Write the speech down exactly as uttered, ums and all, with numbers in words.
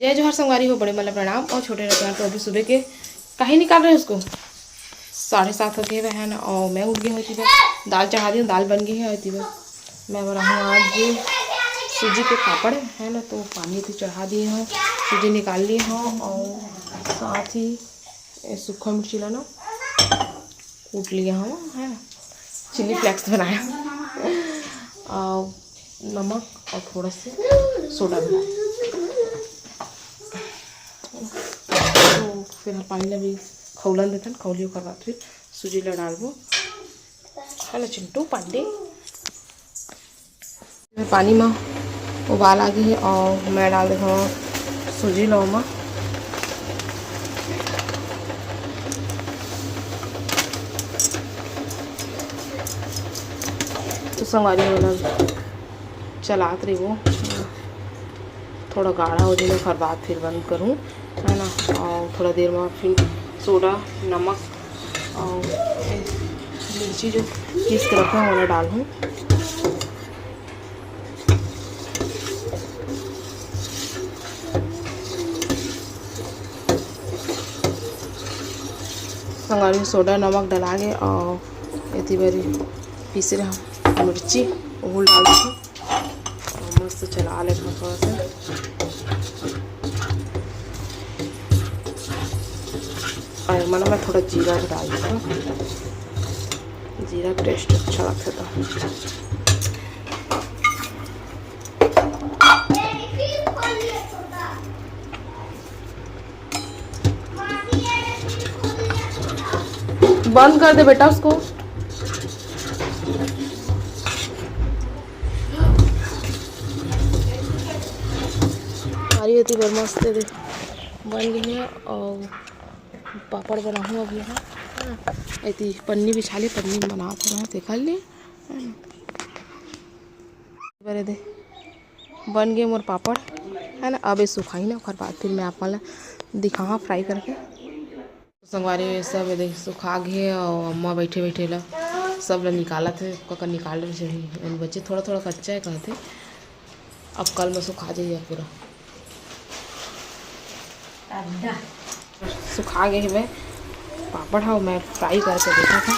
जय जोहार संगवारी हो, बड़े मन ला प्रणाम। और छोटे रतन तो अभी सुबह के काहे निकाल रहे उसको, साढ़े सात हो गए हैं ना, और मैं उठ गई होती बा, दाल चढ़ा दी, दाल बन गई है होती बा। मैं बनाऊँ आज सूजी के पापड़ है ना, तो पानी तो चढ़ा दिए हूँ, सूजी निकाल लिए हूँ और साथ ही ये सूखा मिर्ची ला ना कूट लिया हूँ है ना, चिली फ्लेक्स बनाया और नमक और थोड़ा सा सोडा भी। तो फिर हम पानी ला भी खौलन देथन, खौली ओकर बाद फिर सूजी ला डालबो। हेलो चिंटू पांडे। पानी में उबाल आ गई है और मैं डाल देता हूँ सूजी ला ओमा। तो संगवारी हो ना, चलात रही वो, थोड़ा गाढ़ा हो जाए, ओकर बाद फिर बंद करूँ, है ना। और थोड़ा देर में फिर सोडा, नमक और मिर्ची जो पीस के रखा है, वो डालूँ। संगवारी में सोडा, नमक डला के और एती बारी पीसे रहा मिर्ची, ओहू डाल देथन। और मस्त चला लेथन थोड़ा सा। और एमा ना मैं थोड़ा जीरा भी डाल देथन, जीरा टेस्ट अच्छा लगता है। बंद कर दे बेटा उसको। हमारी होती बर मस्त दे बन गई है और पापड़ बनाहूँ अब यहाँ। हाँ, एती पन्नी बिछा ले, पन्नी में बनात हूँ, देख ले। बरे दे बन गए मोर पापड़, है ना। अब ये सुखाई ना, ओकर बाद फिर मैं आप मन ला दिखाहा फ्राई करके। संगवारी, ये सब ये देख सुखा गए और अम्मा बैठे बैठे ला सब ला निकालत है। ककर निकाल रहे हैं, बच्चे थोड़ा थोड़ा कच्चा है कहते, अब कल में सुखा जाइए पूरा। सुखा गए हवे पापड़, हाँ मैं फ्राई करके देखा था।